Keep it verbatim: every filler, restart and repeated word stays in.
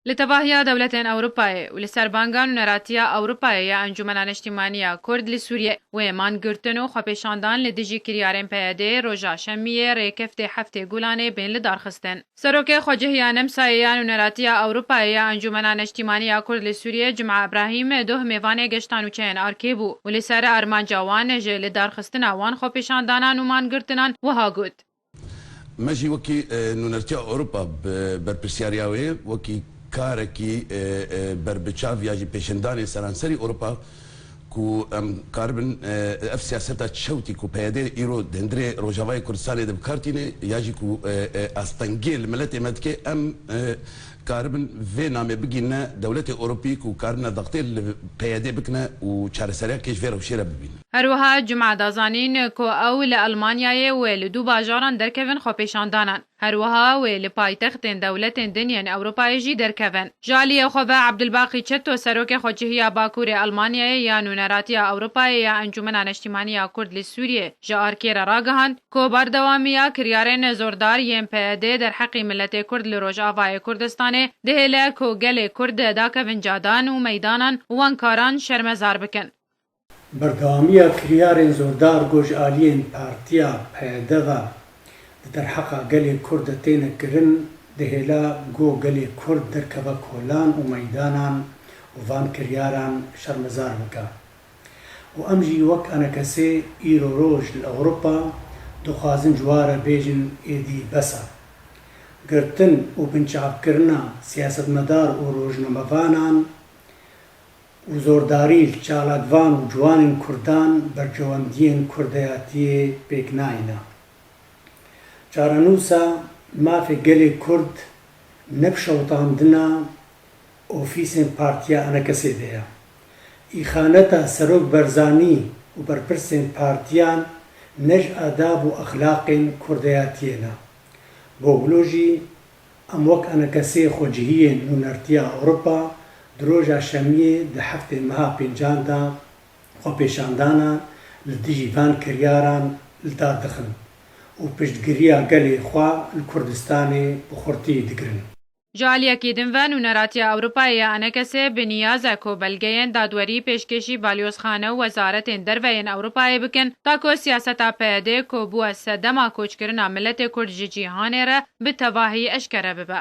Li tevahiya dewletên Ewropayê û li ser banga nûneratiya Ewropayê ya Encûmena Neştîmaniya Kurd li Sûriyê wê mangirtin û xwepêşandan li dijî kiryarên P Y D'ê roja Şemiyê rêkeftê heftê Gulanê bên lidarxistin. Serokê Xwecihiya Nemsayê ya Nûneratiya Ewropayê ya Encûmena Neştîmaniya Kurd li Sûriyê Cuma Ibrahîm doh mêvanê geşta nûçeyên Arkê bû û li ser armanca wan ji lidarxistina wan xwepêşandanan û mangirtinan wiha got. Me jî wekî, e, Nûnertiya Ewropa bi berpirsiyariya wê, wekî karekî, e, e, berbiçav ya jî pêşendanê seranserî Ewropa ku em karibin, e, ev siyaseta çewtî ku P Y D îro di hundirê Rojavayê Kurdistanê de bi kar tîne ya jî ku, e, e, astengiyê li miletê me dike, em, e, karibin vê namê bigîne dewletê Ewropî ku karibine daxtê li P Y D bikine û çareseriya kêş vê rewşê re bibînin. Her wiha Cuma da zanîn ku ew li Elmanyayê wê li du bajaran derkevin xwepêşandanan. Her wiha wê li paytextên dewletên din yên Ewropayê jî derkevin. Ji aliyê xwe ve Abdulbaqî Çeto, serokê xwecihiya Bakurê Elmanyayê ya Nûneratiya Ewropayê ya Encûmena Neştîmaniya Kurd li Sûriyê, ji Arkê re ragihand ku berdewamiya kiryarên zordar yên P Y D derheqî miletê Kurd li Rojavayê Kurdistanê dihêle ku gelê Kurd dakevin cadan û meydanan û wan karan şermezar bikin. Berdewamiya kiryarên zordar ku ji aliyên partiya P Y D ve di derheqa gelê Kurd de têne kirin, dihêle ku gelê Kurd derkeve kolan û meydanan û van kiryaran şermezar bike. Û em jî wek enekesê îro roj li Ewropa dixwazin ji wan re bêjin êdî bes e. Girtin û binçavkirina siyasetmedar û rojnamevanan û zordarî li çalakvan û ciwanên Kurdan bercewendiyên Kurdayatiyê pêk nayîne. Çarenûsa mafê gelê Kurd ne bi şewitandina ofîsên Partiya Enekesê de ye. Îxaneta Serok Berzanî û berpirsên partiyan ne ji adab û exlaqên Kurdayatiyê ne. Boglu jî, em wek enekesê xwecihiyên Nûnertiya Ewropa di roja Şemiyê di heftê meha pêncan de xwepêşandana li dijî van kiryaran li dar dixin û piştgiriya gelê xwe li Kurdistanê bi xurtî digirin. Ji aliyekî din ve, Nûneratiya Ewropayê ya Enekesê bi niyaz e ku belgeyên dadwerî pêşkêşî balyozxane û wezaretên derve yên Ewropayê bikin, ta ku siyaseta P Y D ku bûye sedema koçkirina miletê Kurd ji cîhanê re, bi tevahî eşkere bibe.